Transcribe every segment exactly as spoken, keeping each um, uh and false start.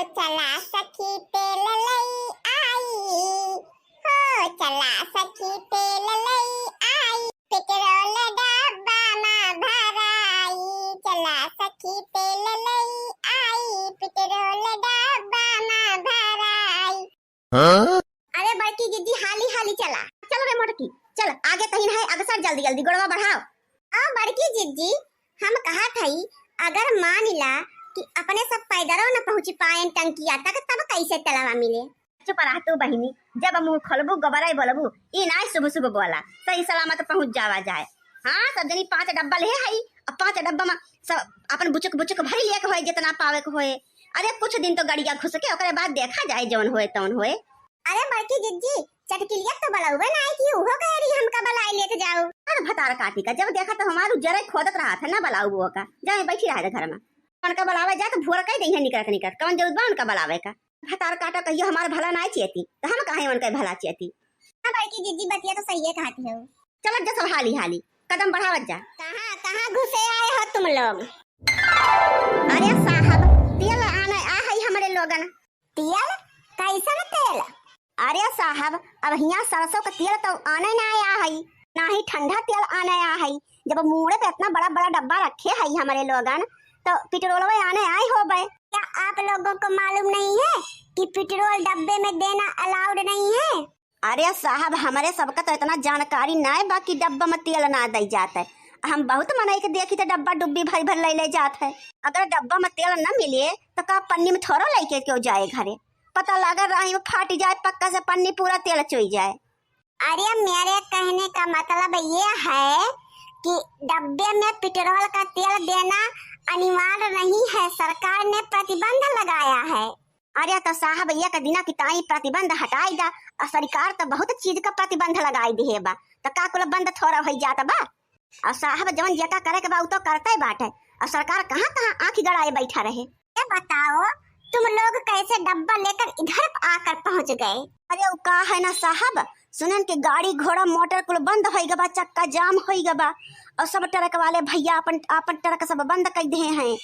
चला सखी तेल लई आई, हो चला सखी तेल लई आई, पेट्रोल डब्बा में भराई, चला सखी तेल लई आई, पेट्रोल डब्बा में भराई। हाँ? अरे बड़की जिज्जी, हाली हाली चला। चल रे मोटकी, चल, आगे तहिन है अगसर, जल्दी जल्दी गोड़वा बढ़ाओ। आ बड़की जिज्जी, हम कहत हई, अगर मान ला कि अपने सब पैदरो न पहुँच पाएन टंकिया तक, तब कैसे तेलवा मिले? चुप रह तू बहिनी, जब मुँह खोलबू गोबराई बोलबू, ई नाय शुभ शुभ बोला, सही सलामत पहुँच जावा जाए। हाँ, सब जनी पाँच डब्बा ले हई, अब पाँच डब्बा में सब अपन बुचुक बुचुक भरी लेके होए, जितना पावे के होए। अरे कुछ दिन तो गड़िया घुस के, ओकरे बाद देखा जाए, जौन होए तौन होए। अरे बड़की जिज्जी, चटकिलिया तो बलाउबे ना आई कि उहो कह रही हमका बलाई लेके जाओ। अरे भतार काटी का, जब देखा तो हमारू जरे खोदत रहा था ना, बलाऊ वो का, जाए बैठी रहा घर में। उनका बलावे जा तो भोर कह दे है निकरत निकरत, कौन जरूरत बा उनका बलावे का? भतार काटा कहियो हमार भला ना चेती, तो हम काहे उनका भला चेती? हाँ बड़की जिज्जी, बतिया तो सही है कहती हो। चलत जा सब हाली हाली, कदम बढ़ावत जा। कहाँ कहाँ घुसे आए हो तुम लोग? अरे साहब, तेल आने आ है हमरे लोगन। तेल? कैसन तेल? अरे साहब, अब हियाँ सरसों का तेल तो आने ना आया है, ना ही ठंडा तेल आने आया है। जब मूड़े पे इतना बड़ा बड़ा डब्बा रखे है हमरे लोगन, तो पेट्रोलवे आने आए होबे। क्या आप लोगों को मालूम नहीं है कि पेट्रोल डब्बे में देना अलाउड नहीं है? अरे साहब, हमरे सबका तो इतना जानकारी नाय बा कि डब्बा में तेल ना दई जात है। हम बहुत मनई के देखी तो डब्बा डुब्बी भर भर ले ले जात है। अगर डब्बा में तेल न मिले तो का पन्नी में थोड़ो लेके क्यों जाए घरे? पता लगा राही में फाटी जाए, पक्का से पन्नी पूरा तेल चुई जाए। अरे मेरे कहने का मतलब ये है कि डब्बे में पेट्रोल का तेल देना अनिवार्य नहीं है, सरकार ने प्रतिबंध लगाया है। अरे तो साहब, एक दिना की ताई प्रतिबंध हटाई दा, और सरकार तो बहुत चीज का प्रतिबंध लगाई दिहे बा, तो का कुल बंद थोड़ा होई जात बा? और साहब, जवन जेका करे के बा, उ तो करते बाटे, और सरकार कहाँ कहाँ आँख गड़ाए बैठा रहे। ये बताओ, तुम लोग कैसे डब्बा लेकर इधर आकर पहुँच गए? अरे उ का है ना साहब, सुनन के गाड़ी घोड़ा मोटर कुल बंद होई गबा, चक्का जाम होई गबा, और सब ट्रक वाले भैया अपन अपन ट्रक सब बंद कर दे हैं।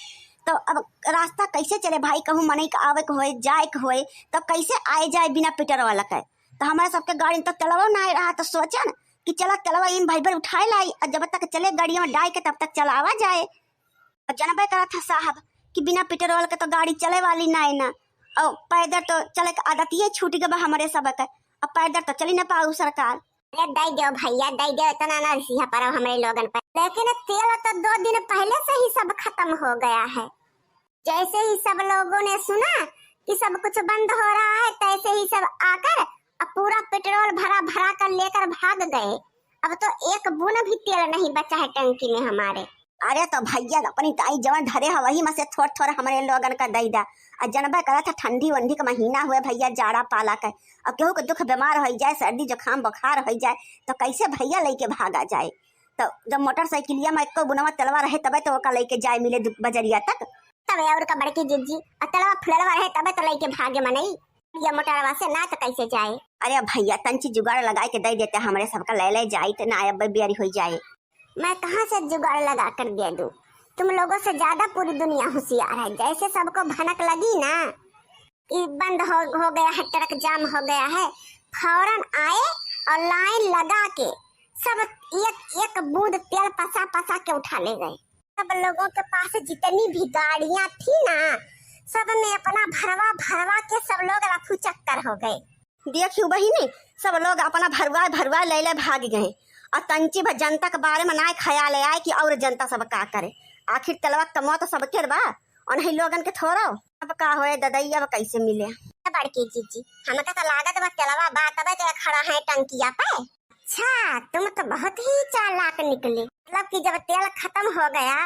तो अब रास्ता कैसे चले भाई, कहूँ मनई के आवे के होए, जाए के होए, तो कैसे आए जाए बिना पेट्रोल के? तो हमारे सबके गाड़ी में तो तेलवा ना रहा, तो सोचन कि चला तेलवा इन भाई भर उठाए लाई, और जब तक चले गाड़िया में डाल के तब तक चलावा जाए। और जनबे करत है साहब कि बिना पेट्रोल के तो गाड़ी चले वाली ना है ना, और पैदल तो चले के आदतिये छूट गबा हमरे सब के, अब पैदल तो चली ना पाऊ सरकार। अरे दे दो भैया, दे दो, इतना ना रिसिया पड़ो हमरे लोगन पर। लेकिन तेल तो दो दिन पहले से ही सब खत्म हो गया है। जैसे ही सब लोगों ने सुना कि सब कुछ बंद हो रहा है, तैसे ही सब आकर अब पूरा पेट्रोल भरा भरा कर लेकर भाग गए। अब तो एक बूंद भी तेल नहीं बचा है टंकी में हमारे। अरे तो भैया, अपनी ताई जवन धरे है वही में से थोड़ थोड़ हमरे लोगन का दई दा। आ जनबे करत है ठंडी वंडी का महीना हुए भैया, जाड़ा पाला के, अब केहू के दुख बीमार होई जाए, सर्दी जुकाम बुखार होई जाए, तो कैसे भैया लेके भागा जाए? तो जब मोटरसाइकिलिया में एको बुनवा तेलवा रहे तबे तो ओका लेके जाए मिले दु-, बजरिया तक। तबे और का बड़की जिज्जी, आ तेलवा फुललवा रहे तबे तो लेके भागे मनई, या मोटरवा से ना तो कैसे जाए? अरे भैया, तंची जुगाड़ लगाए के दे देते, हमरे सबका ले ले जाइत ना, अब बेरी होई जाए। मैं कहाँ से जुगाड़ लगा कर दे दूँ? तुम लोगों से ज्यादा पूरी दुनिया होशियार है। जैसे सबको भनक लगी ना कि बंद हो, हो गया है, ट्रक जाम हो गया है, फौरन आए और लाइन लगा के सब एक एक बूंद तेल पसा पसा के उठा ले गए। सब लोगों के पास जितनी भी गाड़ियां थी ना, सब में अपना भरवा भरवा के सब लोग रफू चक्कर हो गए। देखियो बहिनी, सब लोग अपना भरुआ भरुआ ले ले भाग गए, और तंची भर जनता के बारे में ना ख्याल आए कि और जनता सब का करे। आखिर तेलवा कमवा तो सबके बा, और नहीं लोगन के थोड़ो। अब का होए ददई, अब कैसे मिले? ए बड़की जीजी, हमका तो लागत बा तेलवा बा, तबे तो खड़ा है टंकिया पे। अच्छा, तुम तो बहुत ही चालाक निकली। मतलब कि जब तेल खत्म हो गया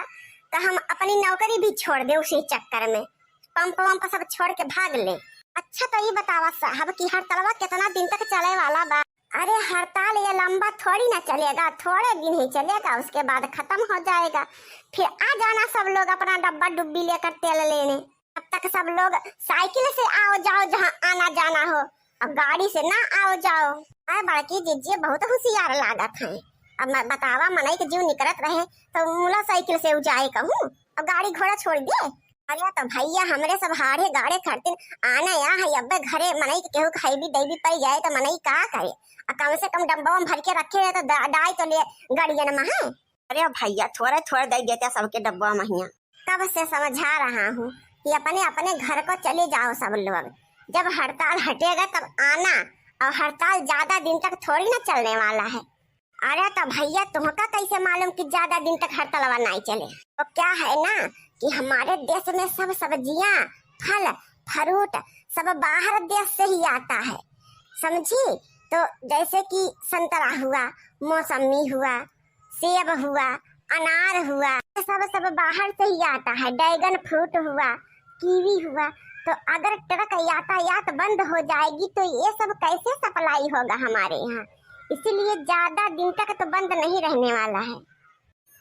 तो हम अपनी नौकरी भी छोड़ दे उसी चक्कर में, पंप वंप सब छोड़ के भाग ले। अच्छा तो ये बतावा साहब कि हड़तालवा कितना दिन तक चले वाला बा? अरे हड़ताल ये लंबा थोड़ी ना चलेगा, थोड़े दिन ही चलेगा, उसके बाद खत्म हो जाएगा। फिर आ जाना सब लोग अपना डब्बा डुब्बी लेकर तेल लेने। तब तक सब लोग साइकिल से आओ जाओ जहाँ आना जाना हो, और गाड़ी से ना आओ जाओ। अरे बड़की जीजी बहुत होशियार लागत है। अब मैं बतावा, मनई के जीव निकरत रहे तो मोटरसाइकिल से उ जाए कहूँ, और गाड़ी घोड़ा छोड़ दे। अरे तो भइया, हमरे सब हाड़े गाड़े खरतिन आने या है, अब्बे घरे मनई के केहू के हइबी दैबी पड़ जाए तो मनई का करे? आ कम से कम डब्बा में भर के रखे रहे तो दा-, डाई तो ले गड़ियन में है। अरे भइया, थोड़े थोड़े दे देते सबके डब्बा में हिया। कब से समझा रहा हूँ कि अपने अपने घर को चले जाओ सब लोग, जब हड़ताल हटेगा तब आना, और हड़ताल ज्यादा दिन तक थोड़ी ना चलने वाला है। अरे तो भइया, तुमका कैसे मालूम कि ज्यादा दिन तक हड़तालवा नहीं चले? तो क्या है ना कि हमारे देश में सब सब्जियां, फल, फ्रूट सब बाहर देश से ही आता है, समझी? तो जैसे कि संतरा हुआ, मौसमी हुआ, सेब हुआ, अनार हुआ, ये सब सब बाहर से ही आता है। ड्रैगन फ्रूट हुआ, कीवी हुआ, तो अगर ट्रक यातायात बंद हो जाएगी तो ये सब कैसे सप्लाई होगा हमारे यहाँ? इसीलिए ज्यादा दिन तक तो बंद नहीं रहने वाला है।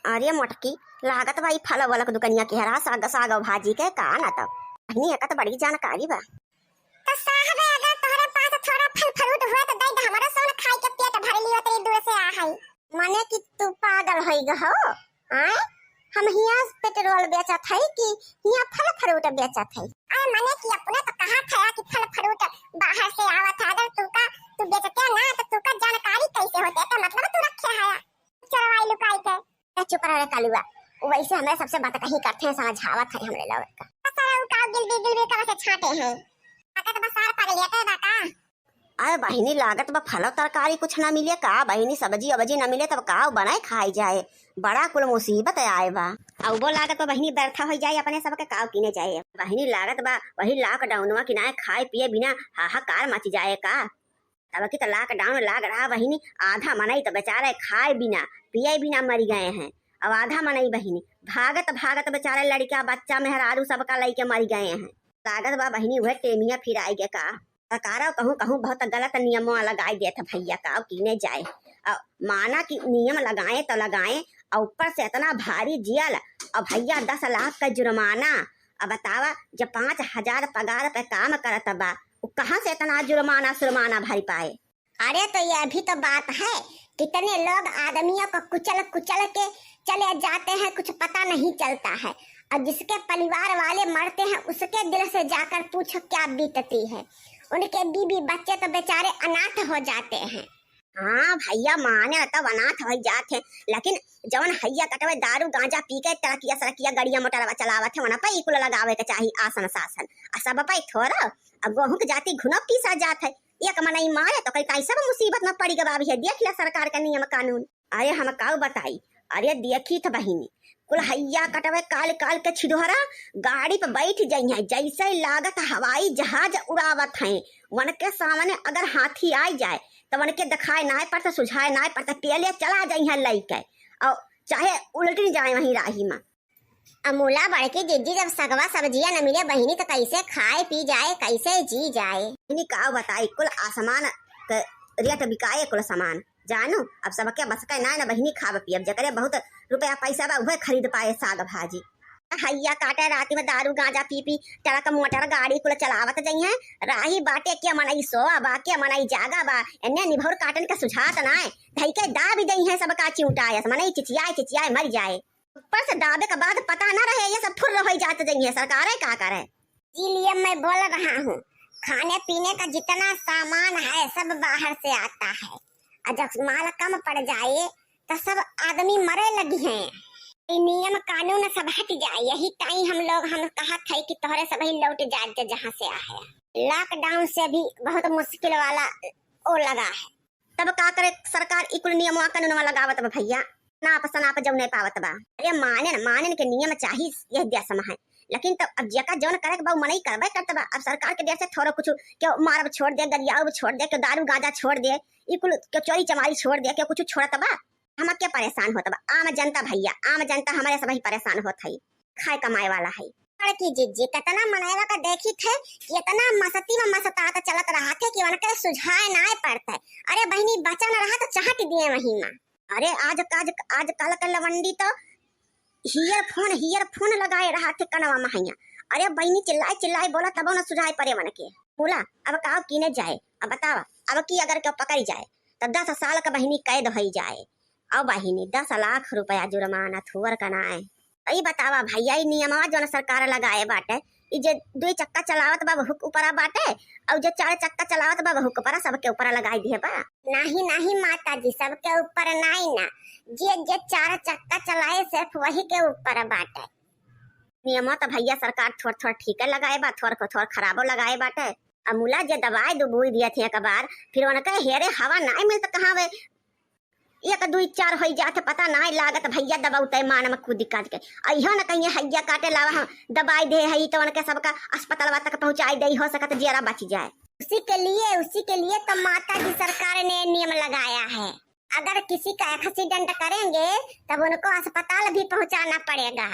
अरे मोटकी, लागत बा ई फल वाला के दुकनिया के हरा साग, साग भाजी के का ना तब। बहिनी, एका तो बड़ी जानकारी बा। तो साहब, अगर तोहरे पास थोड़ा फल फ्रूट हुआ तो दे दे, हमरो सोन खाई के पेट भर लियो, तेरी दूर से आ है। माने कि तू पागल होई ग हो, आय? हम हियाँ पेट्रोल बेचत है कि हियाँ फल फ्रूट बेचत है? अरे माने कि अपने तो कहा था कि फल फ्रूट बाहर से आवत है, अगर तू का, तू बेचते ना तो तू का जानकारी कैसे होते? तो मतलब तू रखे है चोरवाई लुकाई के। ए, चुप रह रे कलुआ, वैसे हमरे सबसे बात कहीं करते हैं, समझावत है हमरे लोग का। तो सारा उ का गिलबी गिलबी का से छाटे हैं। ताकत बसार पगलिया के बा का? अरे बहिनी, लागत बा फल तरकारी कुछ ना मिले का बहिनी, सब्जी अब्जी ना मिले तब का बनाए खाई जाए? बड़ा कुल मुसीबत आए बा। अब वो लागत बा बहिनी, बरथा हो जाए, अपने सबके काव किने जाए। बहिनी, लागत बा वही लॉकडाउनवा किनाए खाए पिए बिना हाहाकार मच जाए का। तब की तो लॉकडाउन लाग रहा बहिनी, आधा मनई तो बेचारे खाए बिना पिए बिना मर गए हैं। अब आधा मनई बहिनी भागत भागत बेचारे लड़का बच्चा मेहरारू सबका लइके मर गए हैं। लागत बा बहिनी, वह टेमिया फिर आएगे का। सरकारो कहूँ कहूँ बहुत गलत नियमवा लगाई देत है भइया, का किने जाए। अब माना कि नियम लगाए तो लगाए, और ऊपर से इतना भारी जेल, और भइया दस लाख का जुर्माना। अब बतावा, जब पाँच हजार पगार पे काम करत बा, उ कहाँ से इतना जुर्माना सुरमाना भर पाए? अरे तो ये भी तो बात है, कितने लोग आदमियों को कुचल कुचल के चले जाते हैं, कुछ पता नहीं चलता है। और जिसके परिवार वाले मरते हैं, उसके दिल से जाकर पूछो क्या बीतती है। उनके बीबी बच्चे तो बेचारे अनाथ हो जाते हैं। हाँ भइया, माने तब अनाथ हो जात है, लेकिन जवन हइया कटवे दारू गांजा पी के ट्रकिया सरकिया गड़िया मोटरवा चलावत है, वना पे ई कुल लगावे के चाही आसन सासन। आ सब पे थोड़ा, अब गेहूं के जाति घुनो पीसा जात है, एक मनई मारे तो कई ताई सब मुसीबत में पड़ी गवा है। देख लिया सरकार का नियम कानून। अरे हम काऊ बताई, अरे देखी थ बहिनी, कुल हइया कटवे काल काल के छिदोहरा गाड़ी पे बैठ जइहैं, जैसे लागत हवाई जहाज उड़ावत हैं। वनके सामने अगर हाथी आइ जाए तो वनके देखाए नाय पड़त, सुझाए नाय पड़त, पेले चला जइहैं लइके, और चाहे उलटिन जाए वहीं राही में। अमूला बड़की जिज्जी, जब सगवा सब्जिया न मिले बहिनी तो कैसे खाए पी जाए, कैसे जी जाए? बहिनी काऊ बताई, कुल आसमान के रेट बिकाए कुल सामान। जानू, अब सबके बस के ना, ना बहिनी खाब पियब, जेकरे बहुत रुपया पैसा बा, उहे खरीद पाए साग भाजी। हइया काटे राती में दारू गांजा पी पी, ट्रक मोटर गाड़ी कुल चलावत जइहैं। राही बाटे के मनई सोवा बा, के मनई जागा बा, एन्ने निभौर काटन के सुझात नाय, धई के दाबि जइहैं सबका चिउटायस, मनई चिचियाए चिचियाए मर जाए। ऊपर से दाबे के बाद पता ना रहे, ये सब फुर्र होइ जात जइहैं, सरकारे का करे। इसीलिए मैं बोल रहा हूँ, खाने पीने का जितना सामान है सब बाहर से आता है, और जब माल कम पड़ जाए तो सब आदमी मरे लगिहैं, ई नियम कानून सब हट जाए। यही ताई हम लोग, हम कहत है कि तोहरे सबही लौट जाए जे जहाँ से आए। लॉकडाउन से भी बहुत मुश्किल वाला ओ लगा है। तब का करे सरकार ई कुल नियमवा कानूनवा लगावत बा भइया, नाप सनाप जौने पावत बा। अरे मानेन, मानेन के नियम चाही यह देश में है, लेकिन तब अब जेका जौन करे के बा उ मनई करबे करत बा। अब सरकार के डर से थोड़ा कुछ केहू मारब छोड़ दे, गरियाउब छोड़ दे, केहू दारू गांजा छोड़ दे, ई कुल केहू चोरी चमारी छोड़ दे, केहू कुछ छोड़त बा। हम के परेशान होत बा? आम जनता भइया, आम जनता हमरे सबही परेशान होत है, खाए कमाए वाला है। बड़की जिज्जी, कितना मनैवा का देखी थे कि इतना मस्ती में मस्तात चलत रहा थे कि उनके सुझाए नाय पड़ते। अरे बहिनी, बचा न रहा तो चाहत दिए वही माँ। अरे आज, आज, आजकल के लवंडी तो ईयरफोन, ईयरफोन लगाए रहा थे कनवा में हइया। अरे बहिनी, चिल्लाए चिल्लाए बोला तब न सुझाए पड़े मन के। बोला, अब काव किने जाए, अब बतावा, अब की अगर केहू पकड़ जाए तो दस साल का बहिनी कैद होइ जाए। अब बहिनी, दस लाख रुपया जुर्माना थुअर का नाय। ई बतावा भैया, ई नियमवा जौन सरकार लगाए बाटे, ई जे दुई चक्का चलावत बा वहुक ऊपरा बाटे, और जे चार चक्का चलावत बा वहुक ऊपरा, सबके ऊपरा लगाई दिहे बा। नाही नाही माता जी, सबके ऊपर नाही ना, जे जे चार चक्का चलाए सिर्फ वही के ऊपर बाटे। नियमवा तो भैया सरकार थोड़ थोड़ ठीक लगाए बा, थोड़ थोड़ खराबो लगाए बाटे। अमूला जे दवाई दुबुई दिया थे एक बार, फिर उनके हेरे हवा नाही मिलत कहाँ वे, एक दुई चार होई जात, पता नाही लागत भैया, दबाउते मान में कूदी काद के। अइहो न कहिए हैया काटे लावा, हम दबाई दे हई तो उनके सबका अस्पतालवा तक पहुँचाई दे, हो सकत जियरा बच जाए। उसी के लिए, उसी के लिए तो माता जी सरकार ने नियम लगाया है। अगर किसी का एक्सीडेंट करेंगे तब उनको अस्पताल भी पहुँचाना पड़ेगा।